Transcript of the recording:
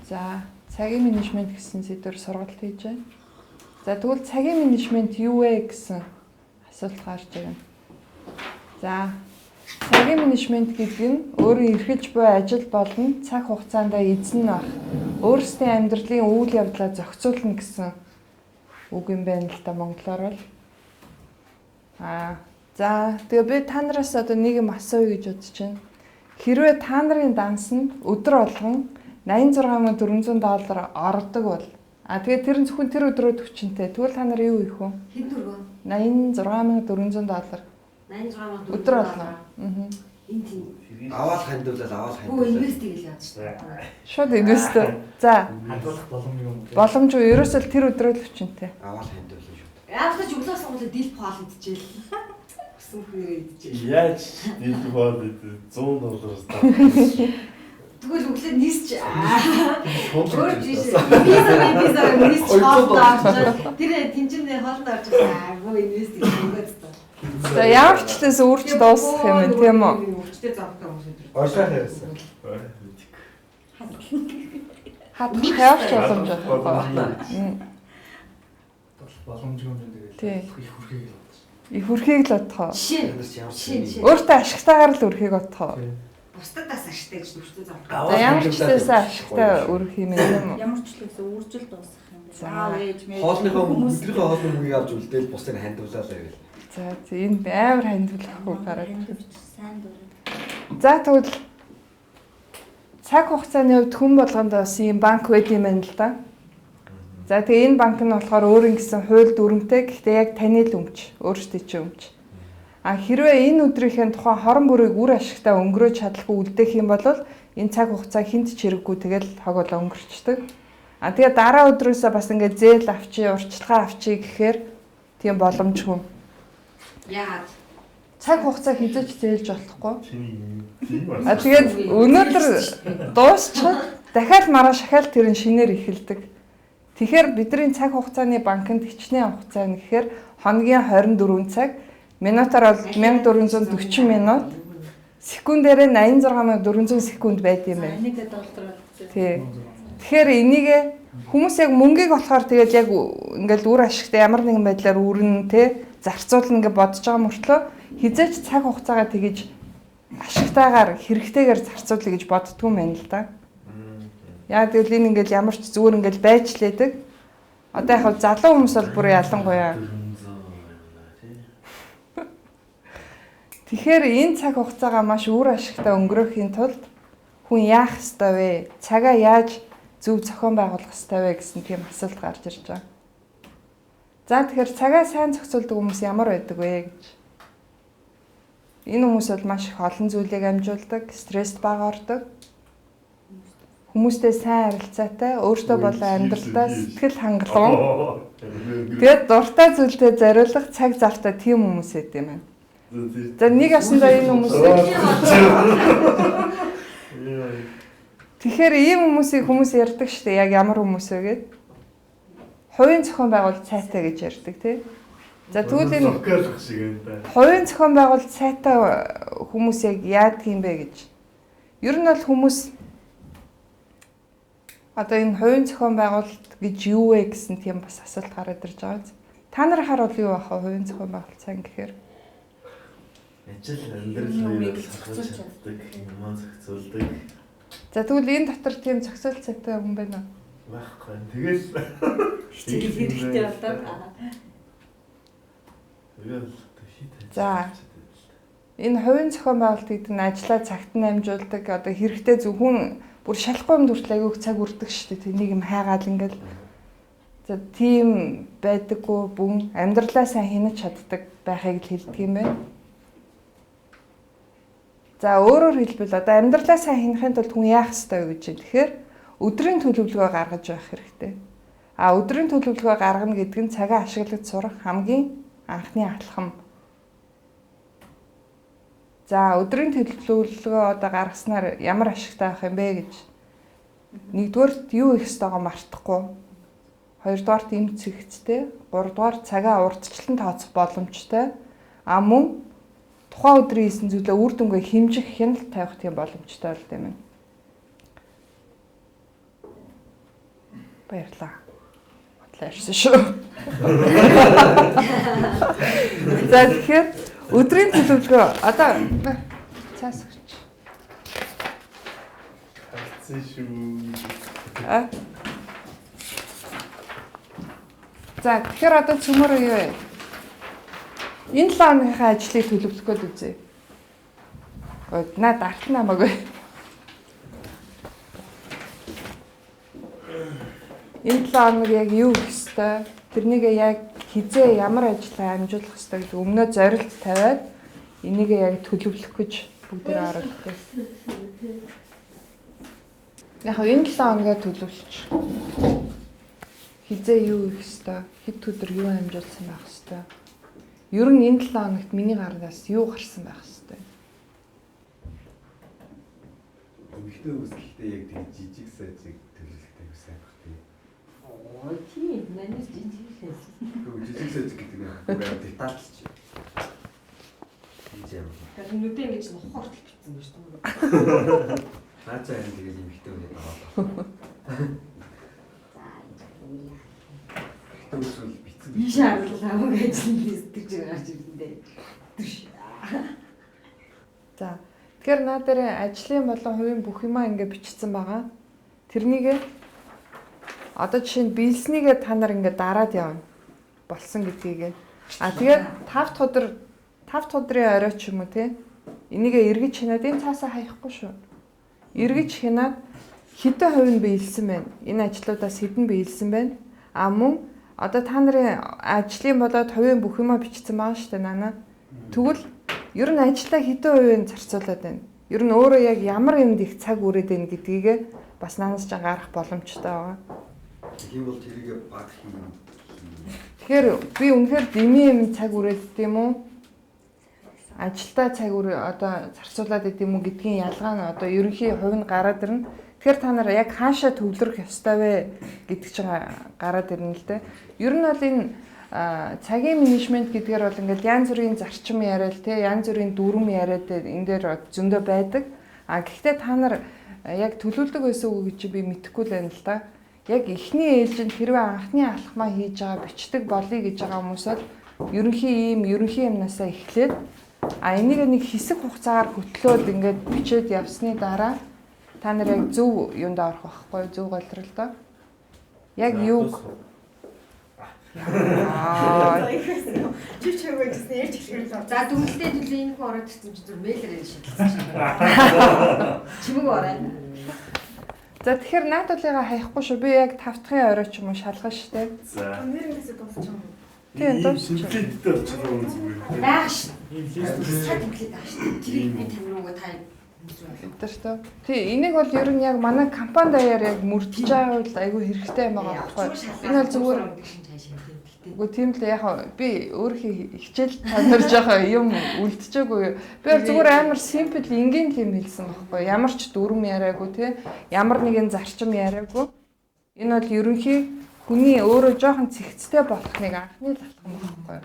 За, цагийн менежмент гэсэн сэдвээр сургалт хийж байна. За, тэгвэл цагийн менежмент юу вэ гэсэн асуулт гарч ирнэ. За, цагийн менежмент гэдэг нь өөрийн эрхэлж буй ажил болон цаг хугацаанд эзэн байх, өөрсдийн амьдралын үйл явдлаа зохицуулна гэсэн үг юм байна л да монголоор бол. За, тэгээ би та нараас одоо нэг юм асууя гэж бодож байна. Хэрвээ та нарын дансанд өдөр болгон 86,400 доллар ордог бол тэгээ тэр нь зөвхөн тэр өдрөө төвчөнтэй. Тэгвэл та нар юу хийх вэ? Хэд төгрөг? 86,400 доллар. 86,400 Өдөр болгон. Аа. Энэ тийм. Аваал хандуулаад аваал Хүү хандуулаад. инвест хийгээл яаж шүү дээ. Шууд инвестор. За, Хандуулах боломжгүй юм. боломжгүй. Ерөөсөө л тэр өдрөө л төвчөнтэй. Аваал хандуулна шууд. Яавал ч өглөө сургуулиуд дийл хоол идчихэл. Өсөн хүнээрээ идчихэл. Яаж дийл хоол 100 доллараас таа. Тэгвэл өглөө нисч Шууд өөр жишээ. Виза нисч хоолтой авчаад тэр тэнцэнэ хоолтой авч аагүй инвест хийж өгөөд та. За, ямар ч лээс үрж дуусах юм байна, тийм үү? Өвчтэй зовтой хүмүүс өдөр. Оршоо хайрсан. Хадах ямар ч боломж байхгүй. Боломжгүй юм тэгэл. Тий. Их хүрхийг л бодсон. Их үрхийг л бодох уу? Жишээ. Танаас ямар Жишээ, жишээ. Өөртөө ашигтайгаар л үрхийг бодох уу? Бусдад бас ашигтай гэж өвчтэй зовтой. За, ямар ч лээс ашигтай үрх юм байна, тийм үү? Ямар ч л гэсэн үржил дуусах юм За. байна. Аав ээж мэж. Хоолныхоо өдрийнхөө хоолны мөнгийг авч үлдээл бусдыг хандуулаад байвал. За, энэ амар хандуулахгүй гараад. Сайн дурын. За, тэгвэл цаг хугацааны хувьд хүн болгонд бас ийм банк байд юм байна л да. За, тэгээ энэ банк нь болохоор өөрийн гэсэн хууль дүрмтэй, гэхдээ яг таны л өмч, өөрсдийн чинь өмч. А хэрвээ энэ өдрийнхээ тухайн хорон бүрийг үр ашигтай өнгөрөөж чадалгүй үлдээх юм бол энэ цаг хугацаа хинт ч хэрэггүй тэгэл хог болоо өнгөрчдөг. А тэгээ дараа өдрөөсөө бас ингээд зээл авчи, урьдчилгаа авчи гэхээр тийм боломжгүй. Яагаад? Цаг хугацаа хизэж зээлж болохгүй. Тийм. А тэгээд өнөөдөр дуусчихад дахиад маргааш шахаал тэр нь шинээр эхэлдэг. Тэгэхээр бидний цаг хугацааны банкнд хичнээн хугацаа нь гэхээр хоногийн 24 цаг, минутаар бол 1440 минут, секундээр 86,400 секунд байд юм За байна. энийг доллар болсон. Тий. Тэгэхээр энийг хүмүүс яг мөнгийг болохоор тэгээд яг ингээл үр ашигтай ямар нэгэн байдлаар үрнэ те зарцуулна гэж бодож байгаа мөртлөө хизээч цаг хугацаагаа тэгэж ашигтайгаар хэрэгтэйгээр зарцуулъя гэж боддгоо юм байна л да. Яг тэгвэл энэ ингээл ямар ч зүгээр ингээл байж лээдэг. Одоо яг залуу хүмүүс бол бүр ялангуяа. Тэгэхээр энэ цаг хугацаагаа маш үр ашигтай өнгөрөөхийн тулд хүн яах ёстой вэ? Цагаа яаж зөв зохион байгуулах ёстой вэ гэсэн тийм асуулт гарч ирж байгаа. За, тэгэхээр цагаа сайн зохицуулдаг хүмүүс ямар байдаг вэ гэж. Энэ хүмүүс бол маш их олон зүйлийг амжуулдаг, стресст бага ордог. Хүмүүстэй сайн харилцаатай, өөртөө болон амьдралдаа сэтгэл хангалуун. Тэгээд дуртай зүйлдээ зориулах цаг завтай тийм хүмүүс байд юм байна. За, нэг ясандаа энэ хүмүүсийг тэгэхээр ийм хүмүүсийг хүмүүс ярьдаг шүү дээ. Яг ямар хүмүүс вэ гээд. Хувийн зохион байгуулалт сайтай гэж ярьдаг тий. За, тэгвэл энэ зохиолох шиг юм да. хувийн зохион байгуулалт сайтай хүмүүс яг яадаг юм бэ гэж. Ер нь бол хүмүүс одоо энэ хувийн зохион байгуулалт гэж юу вэ гэсэн тийм бас асуулт гараад ирж байгаа биз. Та нар харуул юу ах вэ хувийн зохион байгуулалт сайн гэхээр? Ажил амьдрал Юмыг хоёрыг зохицуулж зохицуулдаг, юмаа зохицуулдаг За, тэгвэл энэ дотор тийм зохицуулт сайтай хүн байна уу? байхгүй. Тэгэл Хичээл хэрэгтэй болоод. тэгэл хит ажил. За. Энэ хувийн зохион байгуулалт гэдэг нь ажлаа цагт нь амжуулдаг. Одоо хэрэгтэй зөвхөн бүр шалахгүй юм хүртэл айгүйх цаг үрдэг шүү дээ. Тэг нэг юм хайгаал ингээл. За, тийм байдаггүй бүн амьдралаа сайн хянаж чаддаг байхыг л хэлдэг юм байна. За, өөрөөр хэлбэл одоо амьдралаа сайн хянахын тулд хүн яах ёстой вэ гэж юм. Тэгэхээр өдрийн төлөвлөгөө гаргаж байх хэрэгтэй. А өдрийн төлөвлөгөө гаргана гэдэг нь цагаа ашиглаж сурах хамгийн анхны алхам. За, өдрийн төлөвлөгөө одоо гаргаснаар ямар ашигтай байх юм бэ гэж. Нэгдүгээрт юу их ёстойгоо мартахгүй. Хоёрдугаарт эмч зэгцтэй, гуравдугаар цагаа урдчлан тооцох боломжтой. А мөн тухайн өдрийн хийсэн зүйлээ үр дүнгээ хэмжих хяналт тавих тийм боломжтой болд юм байна. Баярлаа. Бодлоо ярьсан шүү. За тэгэхээр өдрийн төлөвлөгөө одоо цаас өгч. Харцсан шүү. А? За тэгэхээр одоо цөмөр юу вэ? Энэ 7 хоногийнхаа ажлыг төлөвлөх гээд үзье. Ой, наа дартна хамаагүй. Энэ 7 хоног яг юу хийх ёстой? Тэрнийг яг хизээ ямар ажлаа амжуулах ёстой гэдэг өмнөө зорилт тавиад энийг яг төлөвлөх гэж бүгдээрээ оруулах гэж. Яг энэ 7 хоногоо төлөвлөж. Хизээ юу хийх ёстой? Хэд өдөр юу амжуулсан байх ёстой? Ер нь энэ 7 хоногт миний гарнаас юу гарсан байх ёстой? Эмэгтэй хүмүүс гэхдээ яг тийм жижиг сажиг төлөвлөлттэй их сайн байх тийм. Оо тийм, манайс жижиг сажиг. Тэгвэл жижиг сажиг гэдэг нь бүр амар детальч. Хийж юм. Тэгэхээр нүдэ ингэж нухах хүртэл битсэн байж таа. Наа чи харин тэгэл эмэгтэй хүний даваа. Эмэгтэй хүмүүс бол битсэн. Би шаардлага хамаг ажил хийдэг ч гарч ирсэн дээ. Түш. За. Тэгэхээр наа дээр ажлын болон хувийн бүх юмаа ингэ бичсэн байгаа. Тэрнийг одоо жишээ нь биелснийгээ та нар ингэ дараад явна болсон гэдгийг. А тэгээд 5 дахь өдөр 5 дахь өдрийн орой ч юм уу те. Энийгээ эргэж хянаад энэ цаасаа хаяхгүй шүү. Эргэж хянаад хэдэн хувь нь биелсэн байна. Энэ ажлуудаас хэдэн биелсэн байна. А мөн одоо та нарын ажлын болоод хувийн бүх юмаа бичсэн байгаа шүү дээ наана. Тэгвэл ер нь ажлаа хэдэн хувийн зарцуулаад байна. Ер нь өөрөө яг ямар юмд их цаг үрээд байна гэдгийг бас наанаас ч гарах боломжтой байгаа. Тийм бол тэрийг баг хийн. Тэгэхээр би үнэхээр дэмий юм цаг үрээд дим үү? Ажилдаа цаг үр одоо зарцуулаад идэм үү гэдгийн ялгаа нь одоо ерөнхий хувь нь гараад ирнэ. Тэгэхээр та нар яг хаашаа төвлөрөх ёстой вэ гэдэг чинь гараад ирнэ л дээ. Ер нь бол энэ цагийн менежмент гэдгээр бол ингээд янз бүрийн зарчим яриад те янз бүрийн дүрм яриад энэ дээр зөндөө байдаг. А гэхдээ та нар яг төлөвлөдөг байсан үг гэж би мэдэхгүй л байна л да. Яг эхний ээлжинд хэрвээ анхны алхмаа хийж байгаа бичдэг болъё гэж байгаа хүмүүс бол ерөнхий ийм ерөнхий юмнасаа эхлээд а энийг нэг хэсэг хугацаагаар хөтлөөд ингээд бичээд явсны дараа та нар яг зөв юунд орох байхгүй зөв голролдоо. Яг юуг Аа Чи чимээ гэсэн ярьж эхлэхээр л За дүнэлтээ төлөө энэ хүн ороод ирсэн чи зүр мэйлэр шидэлсэн чи. Чимэг ороо. За тэгэхээр наадуулыгаа хаяхгүй шүү. Би яг 5 дахын орой ч юм уу шалгана шүү дээ. За. нэрнээсээ дуусчих юм. Тийм дуусчих. Темплейттэй болчихсон юм зүгээр. Байх ш. Ийм лист Тусгай темплейт байх ш. Тэрийг би тань руугаа та хүмүүс рүү. Өдөртөө. Тий, энийг бол ер нь яг манай компани даяар яг мөрдөж байгаа бол айгүй хэрэгтэй юм байгаа байхгүй. Энэ бол зүгээр шинж хайш юм тийм. Үгүй тийм л яг би өөрийнхөө хичээл та нар жоохон юм үлдчихээгүй. Би бол зүгээр амар симпл энгийн л юм хэлсэн байхгүй. Ямар ч дүрм яриаггүй те. Ямар нэгэн зарчим яриаггүй. Энэ бол ерөнхий хүний өөрөө жоохон цэгцтэй болох нэг анхны л алхам байхгүй.